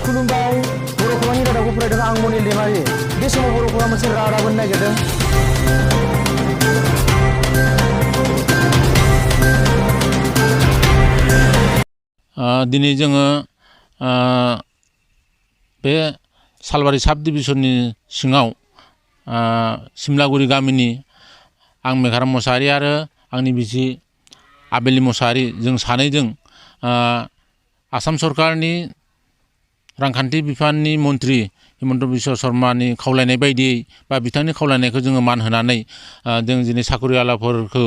खुलुमबाय बर' खौरांनि रादाबखौ फरायदों आं मनिल दैमारि। बे समाव बर' खौरां मोनसे रादाब होनो नागिरदों। दिनै जोङो बे सालबारि साब डिभिजननि सिङाव सिमलागुरि गामिनि आं मेघाराम मोसाहारि आरो आंनि बिसि आबेलि मोसाहारि जों सानैजों आसाम सरकारनि रांखान्थि बिफाननि मन्थ्रि हिमन्त बिश्व शर्मानि खावलायनाय बायदियै बा बिथांनि खावलायनायखौ जोङो मान होनानै जों दिनै साखरियालाफोरखौ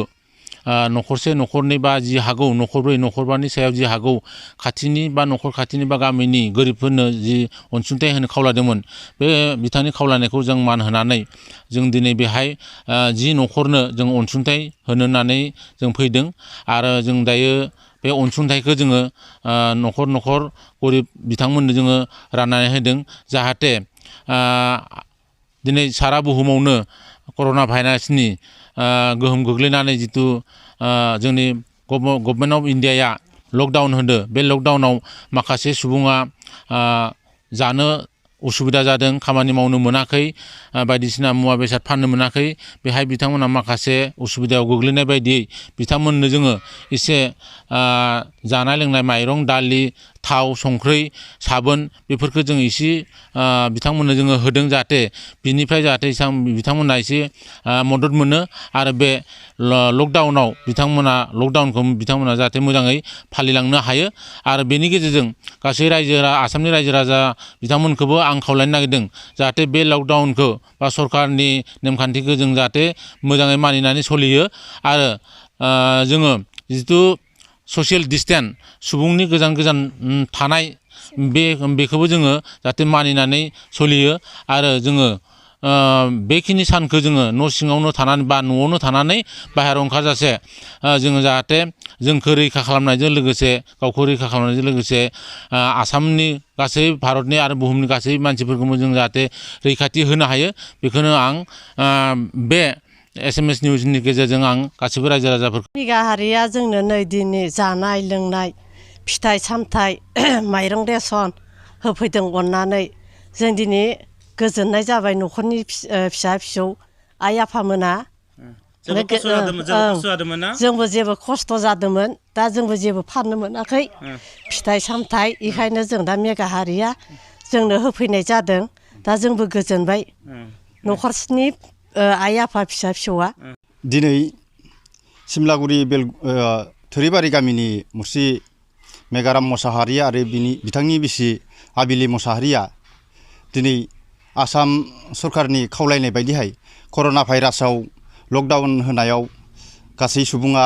न'खरसे न'खरनै बा जि हागौ न'खरब्रै न'खरबानि सायाव जि हागौ खाथिनि बा न'खर खाथिनि बा गामिनि गोरिबफोरनो जि अनसुंथाइ होनो खावलायदोंमोन बे बिथांनि खावलायनायखौ जों मान होनानै जों दिनै बेहाय जि न'खरनो जों अनसुंथाइ होनो होननानै जों फैदों आरो जों दायो बे अनसुंथाइखौ जोङो न'खर न'खर गरिब बिथांमोननो जोङो राननानै होदों जाहाथे दिनै सारा बुहुमावनो कर'ना भाइरासनि गोहोम गोग्लैनानै जितु जोंनि गभर्नमेन्ट अफ इन्डियाया लकडाउन होदो बे लकडाउनाव माखासे सुबुङा जानो उसुबिदा जादों खामानि मावनो मोनाखै बायदिसिना मुवा बेसाद फाननो मोनाखै बेहाय बिथांमोना माखासे उसुबिदायाव गोग्लैनाय बायदियै बिथांमोननो जोङो एसे जानाय लोंनाय माइरं दालि थाव संख्रि साबोन बेफोरखौ जों एसे बिथांमोननो जोङो होदों जाहाथे बिनिफ्राय जाहाथे बिथांमोना एसे मदद मोनो आरो बे लकडाउनाव लकडाउनखौ बिथांमोना जाहाथे मोजाङै फालिलांनो हायो आरो बेनि गेजेरजों गासै आसामनि रायजो राजा बिथांमोनखौबो आं खावलायनो नागिरदों जाहाथे बे लकडाउनखौ बा सरकारनि नेमखान्थिखौ जों जाहाथे मोजाङै मानिनानै सोलियो आरो जोङो जितु ससियेल डिसटेन्स सुबुंनि गोजान गोजान थानाय बेखौबो जोङो जाहाथे मानिनानै सोलियो आरो जोङो बेखिनि सानखौ जोङो न' सिङावनो थानानै बा न'आवनो थानानै बाहेरायाव ओंखारजासे जोङो जाहाथे जोंखौ रैखा खालामनायजों लोगोसे गावखौ रैखा खालामनायजों लोगोसे आसामनि गासै भारतनि आरो बुहुमनि गासै मानसिफोरखौबो जों जाहाथे रैखाथि होनो हायो बेखौनो आं बे SMS निउसनि गेजेरजों आं गासिबो रायजो राजाफोरखौ मेघाहारिया जोंनो नै दिनै जानाय लोंनाय फिथाइ सामथाइ माइरं रेसन होफैदों अननानै जों दिनै गोजोननाय जाबाय न'खरनि फिसा फिसौ आइ आफामोना जोंबो जेबो खस्थ' जादोंमोन दा जोंबो जेबो फाननो मोनाखै फिथाइ सामथाइ बेखायनो जों दा मेघाहारिया जोंनो होफैनाय जादों दा जोंबो गोजोनबाय न'खरनि आइ आफा फिसा फिसौआ दिनै सिमलागुरि थोरिबारि गामिनि मुरसि मेघाराम मोसाहारि आरो बिथांनि बिसि आबिलि मोसाहारिया दिनै आसाम सरकारनि खावलायनाय बायदिहाय कर'ना भाइरासाव लकडाउन होनायाव गासै सुबुङा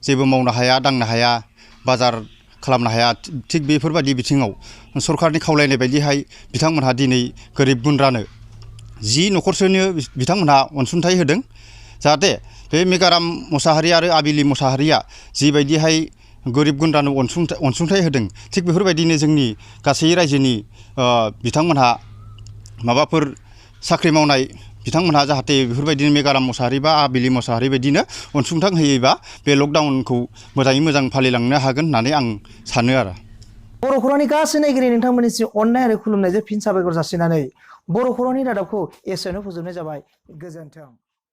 जेबो मावनो हाया दांनो हाया बाजार खालामनो हाया थिग बेफोरबायदि बिथिङाव सरकारनि खावलायनाय बायदिहाय बिथांमोनहा दिनै गोरिब गुन्द्रानो 10 न'खरसोनो बिथांमोनहा अनसुंथाइ होदों जाहाथे बे मेघाराम मोसाहारि आरो आबिलि मोसाहारिया जिबायदिहाय गोरिब गुन्द्रानो अनसुंथाइ होदों थिग बेफोरबायदिनो जोंनि गासै रायजोनि बिथांमोनहा माबाफोर साख्रि मावनाय बिथांमोनहा जाहाथे बेफोरबायदिनो मेघाराम मोसाहारि बा आबिलि मोसाहारि बायदिनो अनसुंथाइ होयोबा बे लकडाउनखौ मोजाङै मोजां फालिलांनो हागोन होननानै आं सानो आरो बर' खौरांनि गासै नायगिरि नोंथांमोननिसिम अननाय आरो खुलुमनायजों फिन साबायखर जासिनानै बर' खौरांनि रादाबखौ एसेयावनो फोजोबनाय जाबाय गोजोन्थों।